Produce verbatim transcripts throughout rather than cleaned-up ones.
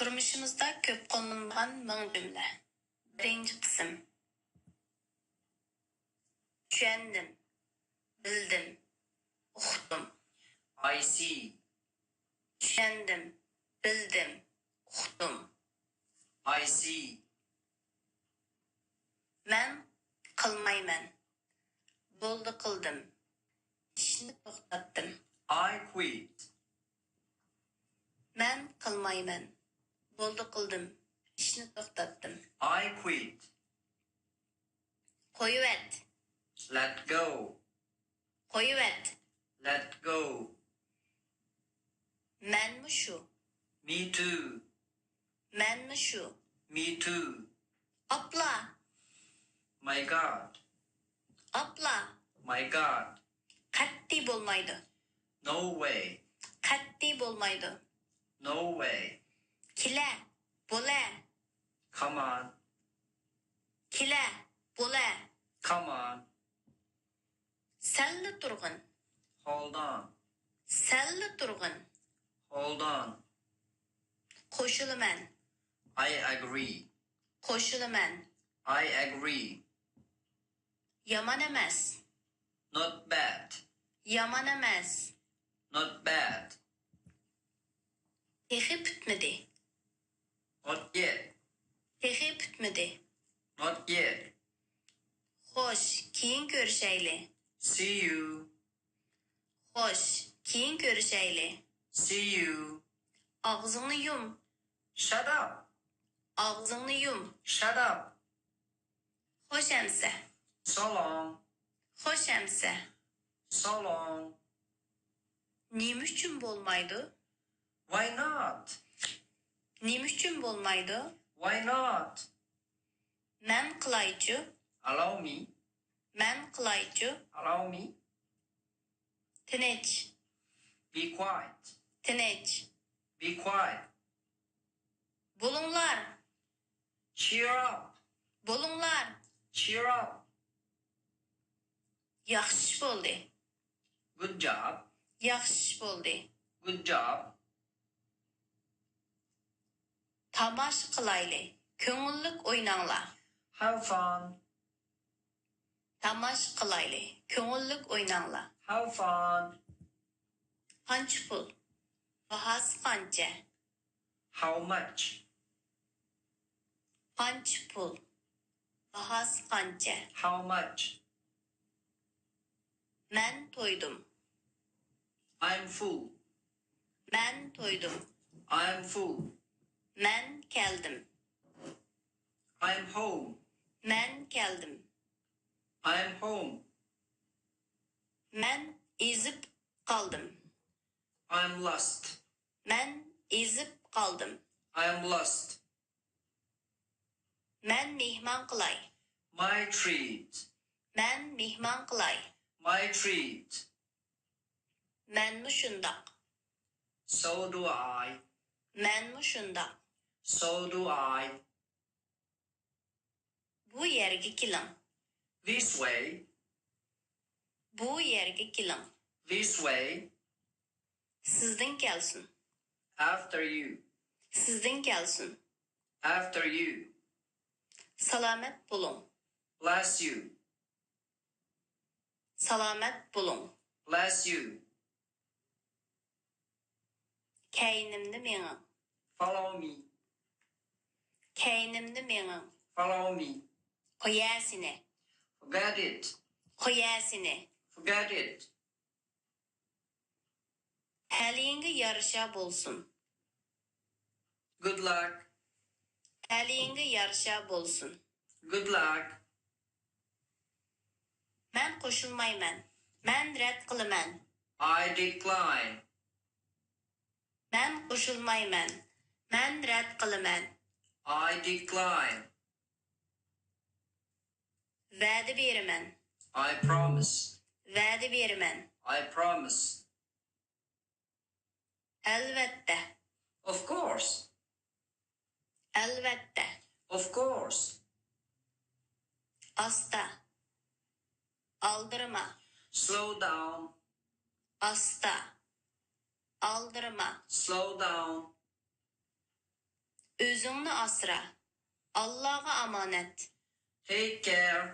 تۇرمۇشىمىزدا كۆپ قوللىنىلغان مىڭ جۈملە. بىرىنچى قىسىم. چۈشەندىم، بىلدىم، ئۇقتۇم. I see. چۈشەندىم، بىلدىم، ئۇقتۇم. I see. مەن قىلمايمەن. بولدى قىلدىم. ئىشنى توختاتتىم. I quit. مەن قىلمايمەن. بولدى قىلدىم. ئىشنى توختاتتىم. I quit. قويۇۋەت. Let go. قويۇۋەت. Let go. مەنمۇ شۇ. Me too. مەنمۇ شۇ. Me too. ئاپلا. My God. ئاپلا. My God. قەتئىي بولمايدۇ. No way. قەتئىي بولمايدۇ. No way. كېلە، بولە. Come on. كېلە، بولە. Come on. سەللا تۇرغىن. Hold on. سەللا تۇرغىن. Hold on. قوشۇلىمەن. I agree. قوشۇلىمەن. I agree. يامان ئەمەس. Not bad. يامان ئەمەس. Not bad. تېخى پۈتمىدى. Not yet. تېخى پۈتمىدى. Not yet. خوش، كېيىن كۆرۈشەيلى. See you. خوش، كېيىن كۆرۈشەيلى. See you. ئاغزىڭنى يۇم. Shut up. ئاغزىڭنى يۇم. Shut up. خوش ئەمىسە. So long. خوش ئەمىسە. So long. نېمە ئۈچۈن بولمايدۇ؟ Why not? نېمە ئۈچۈن بولمايدۇ؟ Why not? مەن قىلايچۇ. Allow me. مەن قىلايچۇ. Allow me. تىنچ. Be quiet. تىنچ. Be quiet. بولۇڭلار. Cheer up. بولۇڭلار. Cheer up. ياخشى ئىش بولدى. Good job. ياخشى ئىش بولدى. Good job. تاماشا قىلايلى. كۆڭۈللۈك ئويناڭلار. Have fun. تاماشا قىلايلى. كۆڭۈللۈك ئويناڭلار. Have fun. قانچە پۇل؟ باھاسى قانچە؟ How much? قانچە پۇل؟ باھاسى قانچە؟ How much? مەن تويدۇم. I'm full. مەن تويدۇم. I'm full. مەن كەلدىم. I'm home. مەن كەلدىم. I'm home. مەن ئېزىپ قالدىم. I'm lost. مەن ئېزىپ قالدىم. I'm lost. مەن مېھمان قىلاي. My treat. مەن مېھمان قىلاي. My treat. مەنمۇ شۇنداق. So do I. مەنمۇ شۇنداق. So do I. بۇ يەرگە كېلىڭ. This way. بۇ يەرگە كېلىڭ. This way. سىزدىن كەلسۇن. After you. سىزدىن كەلسۇن. After you. سالامەت بولۇڭ. Bless you. سالامەت بولۇڭ. Bless you. كەينىمدە مېڭىڭ. Follow me. كەينىمدە مېڭىڭ. Follow me. قويە سېنى. Forget it. قويە سېنى. Forget it. تەلىيىڭگە يارىشا بولسۇن. Good luck. تەلىيىڭگە يارىشا بولسۇن. Good luck. مەن قوشۇلمايمەن. مەن رەت قىلىمەن. I decline. مەن قوشۇلمايمەن. مەن رەت قىلىمەن. I decline. ۋەدە بېرىمەن. I promise. ۋەدە بېرىمەن. I promise. ئەلۋەتتە. Of course. ئەلۋەتتە. Of course. ئاستا. ئالدىرىما. Slow down. ئاستا. ئالدىرىما. Slow down. ئۆزۈڭنى ئاسرا. ئاللاغا ئامانەت. Take care.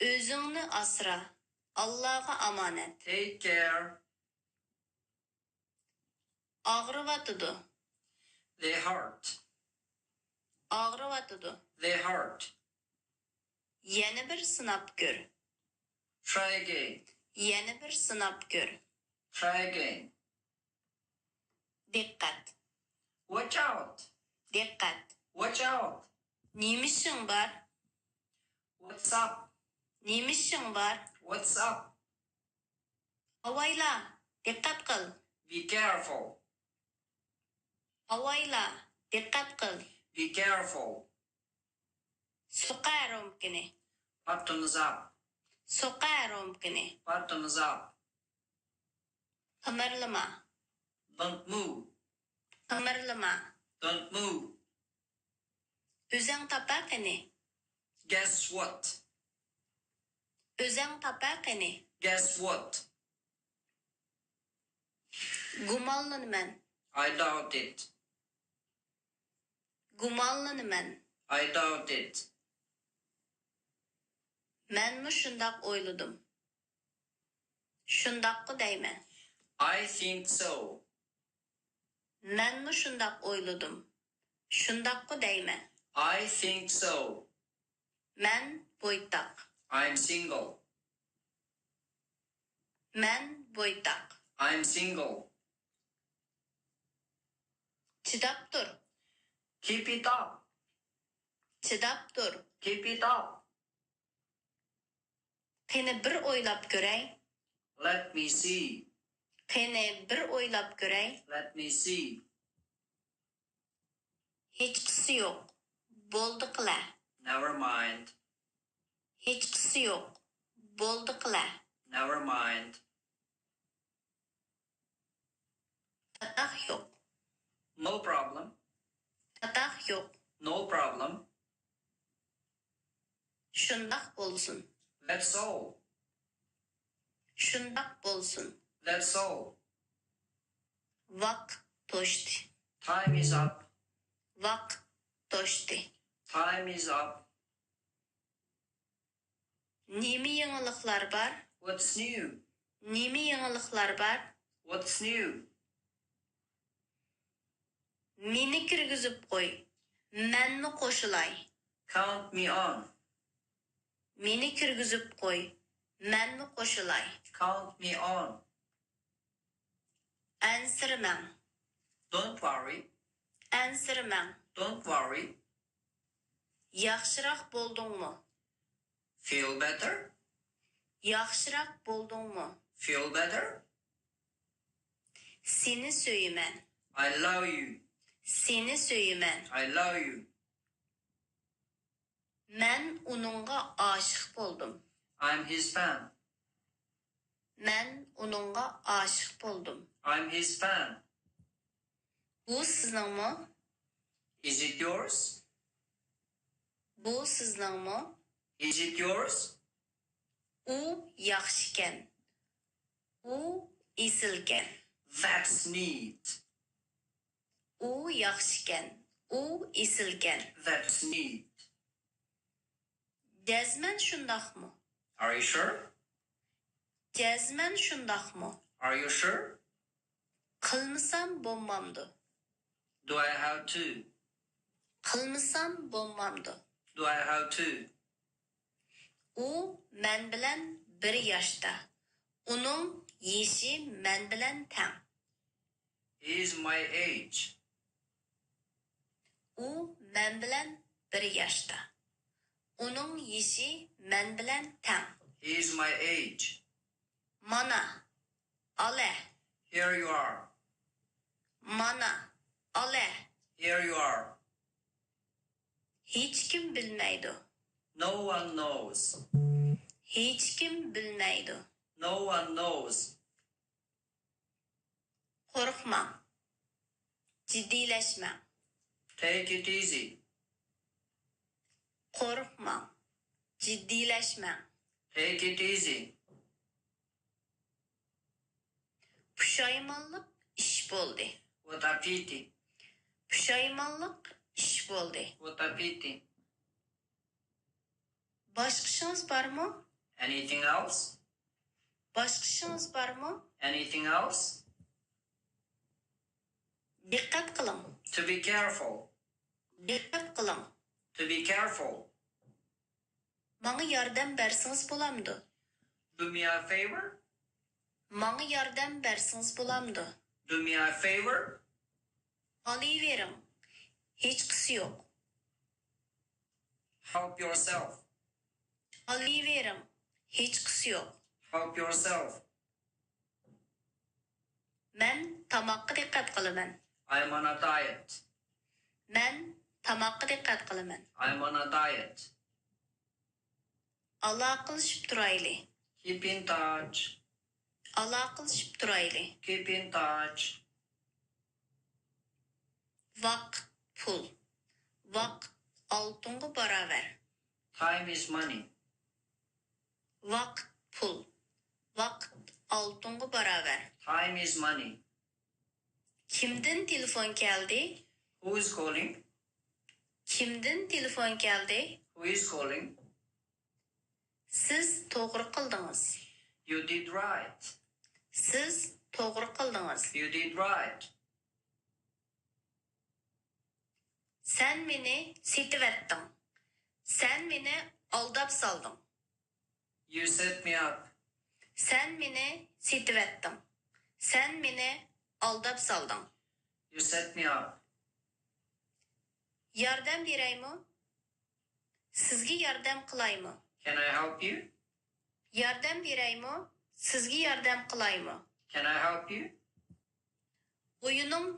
ئۆزۈڭنى ئاسرا. ئاللاغا ئامانەت. Take care. ئاغرىۋاتىدۇ. They hurt. ئاغرىۋاتىدۇ. They hurt. يەنە بىر سىناپ كۆر. Try again. يەنە بىر سىناپ كۆر. Try again. دىققەت. Watch out. دىققەت. Watch out. نېمە ئىشىڭ بار؟ What's up? نېمە ئىشىڭ بار؟ What's up? ئاۋايلا، دىققەت قىل. Be careful. ئاۋايلا، دىققەت قىل. Be careful. سوقە رومكىنى. Bottoms up. سوقە رومكىنى. Bottoms up. قىمىرلىما. Don't move. قىمىرلىما. Don't move. ئۆزەڭ تاپە قېنى. Guess what? ئۆزەڭ تاپە قېنى. Guess what? گۇمانلىنىمەن. I doubt it. گۇمانلىنىمەن. I doubt it. مەنمۇ شۇنداق ئويلىدىم. شۇنداققۇ دەيمەن. I think so. مەنمۇ شۇنداق ئويلىدىم. شۇنداققۇ دەيمەن. I think so. مەن بويتاق. I'm single. مەن بويتاق. I'm single. چىداپ تۇر. Keep it up. چىداپ تۇر. Keep it up. قېنى بىر ئويلاپ كۆرەي. Let me see. قېنى بىر ئويلاپ كۆرەي. Let me see. ھېچقىسى يوق. بولدى قىلە. Never mind. ھېچقىسى يوق. بولدى قىلە. Never mind. پاتاق يوق. No problem. پاتاق يوق. No problem. شۇنداق بولسۇن. That's all. شۇنداق بولسۇن. That's all. ۋاقىت توشتى. Time is up. ۋاقىت توشتى. Time is up. نېمە يېڭىلىقلار بار؟ What's new? نېمە يېڭىلىقلار بار؟ What's new? مېنى كىرگۈزۈپ قوي. مەنمۇ قوشۇلاي. Count me on. مېنى كىرگۈزۈپ قوي. مەنمۇ قوشۇلاي. Count me on. ئەنسىرىمەڭ. Don't worry. ئەنسىرىمەڭ. Don't worry. ياخشىراق بولدۇڭمۇ؟ Feel better? ياخشىراق بولدۇڭمۇ؟ Feel better? سېنى سۆيىمەن. I love you. سېنى سۆيىمەن. I love you. مەن ئۇنىڭغا ئاشىق بولدۇم. I'm his fan. مەن ئۇنىڭغا ئاشىق بولدۇم. I'm his fan. بۇ سىزنىڭمۇ؟ Is it yours? بۇ سىزنىڭمۇ؟ Is it yours? ئۇ ياخشىكەن. ئۇ ئېسىلكەن. That's neat. ئۇ ياخشىكەن. ئۇ ئېسىلكەن. That's neat. جەزمەن شۇنداقمۇ؟ Are you sure? جەزمەن شۇنداقمۇ؟ Are you sure? قىلمىسام بولمامدۇ؟ Do I have to? قىلمىسام بولمامدۇ؟ Do I have to? ئۇ مەن بىلەن بىر ياشتا. ئۇنىڭ يېشى مەن بىلەن تەڭ. He is my age. ئۇ مەن بىلەن بىر ياشتا. ئۇنىڭ يېشى مەن بىلەن تەڭ. He is my age. مانا، ئالە. Here you are. مانا، ئالە. Here you are. ھېچكىم بىلمەيدۇ. No one knows. ھېچكىم بىلمەيدۇ. No one knows. قورقماڭ. جىددىيلەشمەڭ. Take it easy. قورقماڭ. جىددىيلەشمەڭ. Take it easy. پۇشايمانلىق ئىش بولدى. What a pity. پۇشايمانلىق ئىش بولدى. What a pity. باشقا ئىشىڭىز بارمۇ؟ Anything else? باشقا ئىشىڭىز بارمۇ؟ Anything else? دىققەت قىلىڭ. To be careful. دىققەت قىلىڭ. To be careful. ماڭا ياردەم بەرسىڭىز بولامدۇ؟ Do me a favor. ماڭا ياردەم بەرسىڭىز بولامدۇ؟ Do me a favor. ئالىۋېرىڭ. ھېچقىسى يوق. Help yourself. ئالىۋېرىڭ. ھېچقىسى يوق. Help yourself. مەن تاماققا دىققەت قىلىمەن. I'm on a diet. مەن تاماققا دىققەت قىلىمەن. I'm on a diet. ئالاقىلىشىپ تۇرايلى. Keep in touch. ئالاقىلىشىپ تۇرايلى. Keep in touch. ۋاقىت پۇل. ۋاقىت ئالتۇنغا باراۋەر. Time is money. ۋاقىت پۇل. ۋاقىت ئالتۇنغا باراۋەر. Time is money. كىمدىن تېلېفون كەلدى؟ Who is calling? كىمدىن تېلېفون كەلدى؟ Who is calling? سىز توغرا قىلدىڭىز. You did right. سىز توغرا قىلدىڭىز. You did right. سەن مېنى سېتىۋەتتىڭ. سەن مېنى ئالداپ سالدىڭ. You set me up. سەن مېنى سېتىۋەتتىڭ. سەن مېنى ئالداپ سالدىڭ. You set me up. ياردەم بېرەيمۇ؟ سىزگە ياردەم قىلايمۇ؟ Can I help you? ياردەم بېرەيمۇ؟ سىزگە ياردەم قىلايمۇ؟ Can I help you? ئويۇنۇڭ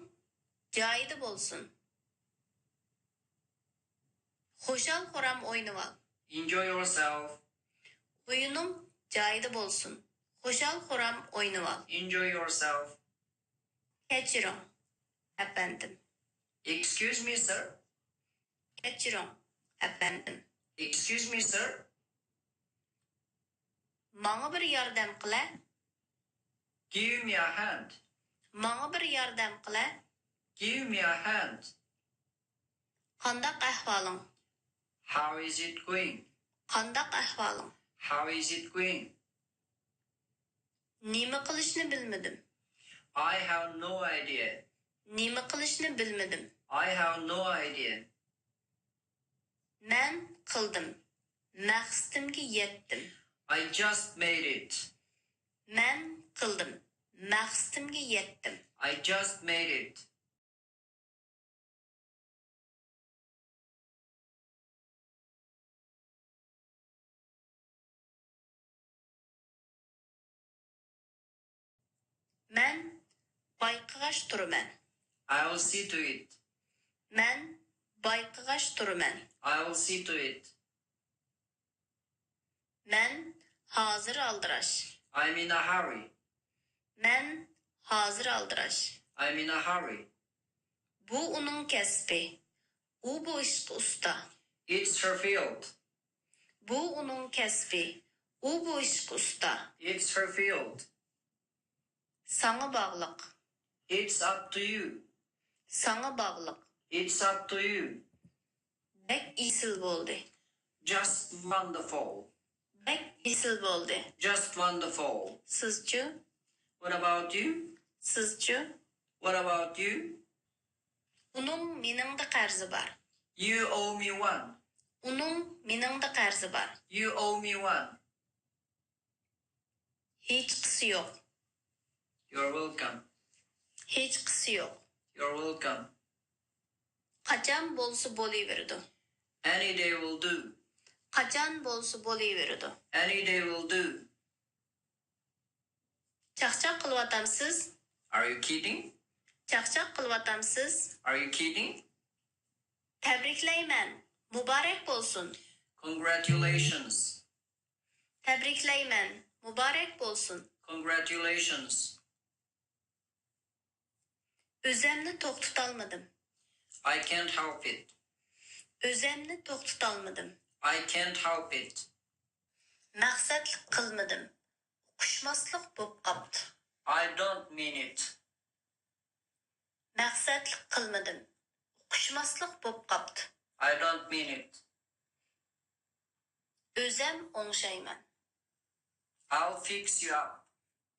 جايىدا بولسۇن. خۇشال-خۇرام ئوينىۋال. Enjoy yourself. ئويۇنۇڭ جايىدا بولسۇن. خۇشال-خۇرام ئوينىۋال. Enjoy yourself. كەچۈرۈڭ، ئەپەندىم. Excuse me, sir. كەچۈرۈڭ، ئەپەندىم. Excuse me, sir. ماڭا بىر ياردەم قىلە. Give me a hand. ماڭا بىر ياردەم قىلە. Give me a hand. قانداق ئەھۋالىڭ؟ How is it going? قانداق ئەھۋالىڭ؟ How is it going? نېمە قىلىشنى بىلمىدىم. I have no idea. نېمە قىلىشنى بىلمىدىم. I have no idea. مەن قىلدىم. مەقسىتىمگە يەتتىم. I just made it. مەن قىلدىم. مەقسىتىمگە يەتتىم. I just made it. مەن بايقىغاچ تۇرىمەن. I'll see to it. مەن بايقىغاچ تۇرىمەن. I'll see to it. مەن ھازىر ئالدىراش. I'm in a hurry. مەن ھازىر ئالدىراش. I'm in a hurry. بۇ ئۇنىڭ كەسپى. ئۇ بۇ ئىشقا ئۇستا. It's her field. بۇ ئۇنىڭ كەسپى. ئۇ بۇ ئىشقا ئۇستا. It's her field. ساڭا باغلىق. It's up to you. ساڭا باغلىق. It's up to you. بەك ئېسىل بولدى. Just wonderful. بەك ئېسىل بولدى. Just wonderful. سىزچۇ؟ What about you? سىزچۇ؟ What about you? ئۇنىڭ مېنىڭدە قەرزى بار. You owe me one. ئۇنىڭ مېنىڭدە قەرزى بار. You owe me one. ھېچقىسى يوق. You're welcome. ھېچقىسى يوق. You're welcome. قاچان بولسا بولۇۋېرىدۇ. Any day will do. قاچان بولسا بولۇۋېرىدۇ. Any day will do. چاقچاق قىلىۋاتامسىز؟ Are you kidding? چاقچاق قىلىۋاتامسىز؟ Are you kidding? تەبرىكلەيمەن. مۇبارەك بولسۇن. Congratulations. تەبرىكلەيمەن. مۇبارەك بولسۇن. Congratulations. ئۆزەمنى توختىتالمىدىم. I can't help it. ئۆزەمنى توختىتالمىدىم. I can't help it. مەقسەتلىك قىلمىدىم. ئۇقۇشماسلىق بوپ قاپتۇ. I don't mean it. مەقسەتلىك قىلمىدىم. ئوڭشىماسلىق بوپ قاپتۇ. I don't mean it. ئۆزەم ئوڭشايمەن. I'll fix you up.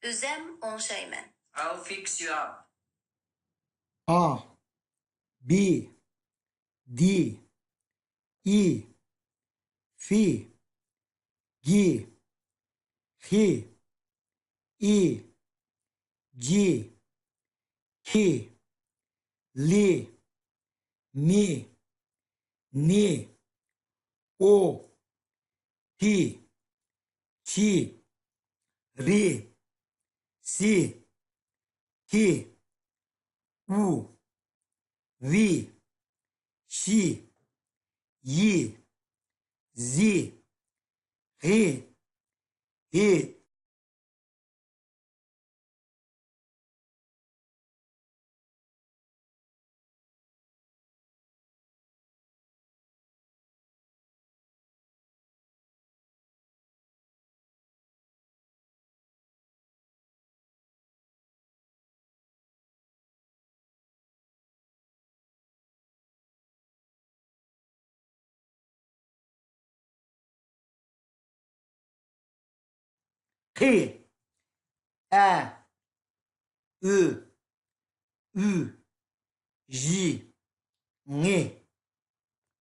ئۆزەم ئوڭشايمەن. I'll fix you up. ئا، بى، دى، ئى، فى، گى، خى، ئى، جى، كى، لى، مى، نى، ئو، پى، چى، رى، سى، تى، ئۇ، ۋى، شى، يى، زى، غى، ھى. قى، ئە، ئۆ، ئۈ، ژى، ڭى،